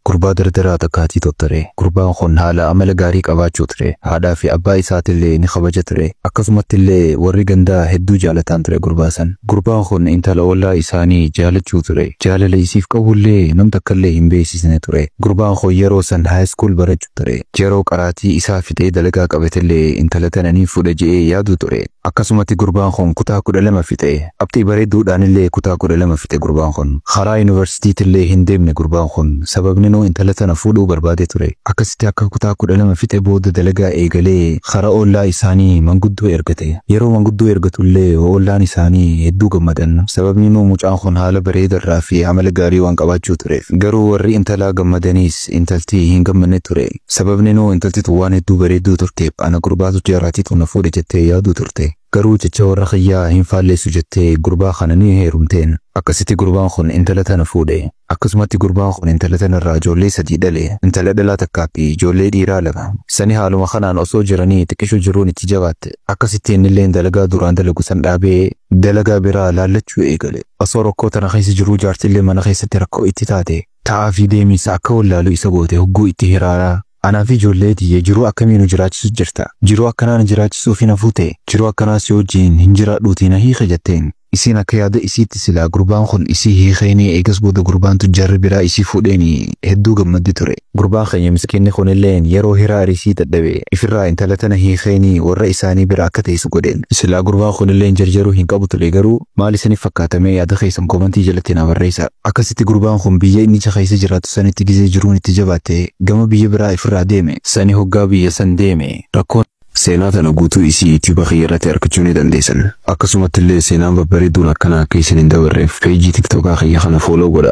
Gurbaa dardaraa takkaatii ture. Gurbaan kun haala amala gaarii qabaachuu ture. Haadhaa fi abbaa isaatillee ni kabaja ture. Akkasumattillee warri gandaa hedduu jaalataan ture gurbaa san. Gurbaan kun intala ollaa isaanii jaalachuu ture. Jaalala isiif qabullee nam takkallee hin beeksisne ture. Gurbaan kun yeroo san high school barachuu ture. Yeroo qaraatii isaa fixee dalagaa qabatillee intala tana ni fuudha je'ee yaadu ture. Akkasumatti gurbaan kun kutaa 12 fixe. Qabxii bareeduudhaanillee kutaa 12 fixe gurbaan kun. Karaa yuunivarsiitiitillee hin deemne gurbaan kun. Sababni nuu intala tana fuudhuu barbaade ture. Akkasitti akka kutaa 12 fixe booda dalagaa eegalee karaa ollaa isaanii manguddoo ergate. Yeroo manguddoo ergatullee ollaan isaanii hedduu gammadan. Sababni nuu mucaan kun haala bareedarraa fi amala gaarii waan qabaachuu tureef. Garuu warri intalaa gammadaniis intalti hin gammanne ture. Sababni nuu intalti tun waan hedduu bareedduu turteef ana gurbaatu jaarraatiitu na fuudhe jettee yaaduu turte. Garuu jecha warra kiyyaa hin faalleessu jettee gurbaa kana ni heerumteen. Akkasitti gurbaan kun intala tana fuudhe. Akkasumatti gurbaan kun intala tanarraa ijoollee sadii dhale. Intala dhalaa takkaa fi ijoollee dhiiraa lama. Sani haaluma kanaan osoo jiranii xiqqisho jiruun itti jabaatte. Akkasitti innillee dalagaa duraan dalagu san dhaabee dalagaa biraa laallachuu eegale. Osoo rakkoo tana keessa jiruu jaartillee mana keessatti rakkoo itti taate. Ta'aa fi deemiinsa akka wallaalu isa goote hogguu itti hiraaraa. Anaa fi ijoollee tiyya jiruu akkamiin nu jiraachisu jirta? Jiruu akkanaa na jiraachisuuf hin hafuute? Jiruu akkanaa si wajjin hin jiraadhuutii na hiike jetteen. Isiin akka yaada isiitti silaa gurbaan kun isii hiikeenii eegas booda gurbaan tujjaarri biraa isii fuudheeni hedduu gammaddi ture. Gurbaan keenya miskiinni kunilleen yeroo hiraar isii dadhabe ifirraa intala tana hiikeenii warra isaanii bira akka teessu godheen. Silaa gurbaan kunilleen jarjaruu hin qabu ture, garuu maal isiniif fakkaatamee yaada keessan koomantii jalatti na barreessa. Akkasitti gurbaan kun biyya inni keessa jiraatu sanitti gizee jiruun itti jabaatte gama biyya biraa ifirraa deeme. Sani hoggaa biyya san deeme rakkoon Seenaa tana guutuu isii YouTube kiyya irratti argachuu ni dandeessan. Akkasumatti illee seenaan babbareeduun akkana akka isin hin dabarreef peejii TikTokaa kiyya kana follow godha.